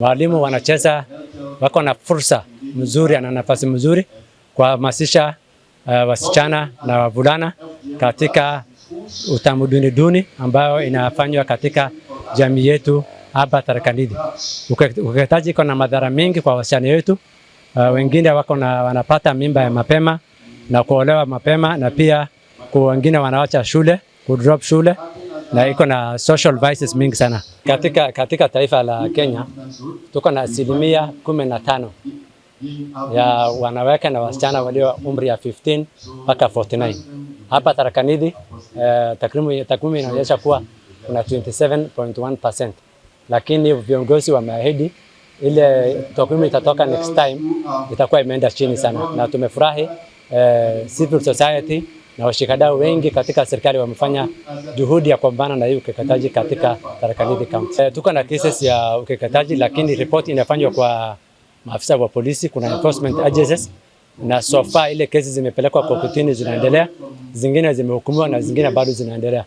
Walimu wanacheza, wako na fursa mzuri na nafasi mzuri kuhamasisha wasichana na wavulana katika utamaduni duni ambayo inafanywa katika jamii yetu hapa Tharaka Nithi. Ukeketaji iko na madhara mengi kwa wasichana wetu. Wengine wako na wanapata mimba ya mapema na kuolewa mapema, na pia kwa wengine wanawacha shule, kudrop shule, na iko na social vices mingi sana. Katika taifa la Kenya tuko na 15% ya wanawake na wasichana walio umri ya 15 mpaka 49. Hapa Tharaka Nithi takwimu inaonyesha kuwa kuna 27.1%, lakini viongozi wameahidi ile takwimu itatoka next time itakuwa imeenda chini sana, na tumefurahi civil society na washikadau wengi katika serikali wamefanya juhudi ya kupambana na hii ukeketaji katika Tharaka Nithi County. Tuko na cases ya ukeketaji, lakini report inafanywa kwa maafisa wa polisi, kuna enforcement agencies, na so far ile kesi zimepelekwa kwa kotini zinaendelea, zingine zimehukumiwa na zingine bado zinaendelea.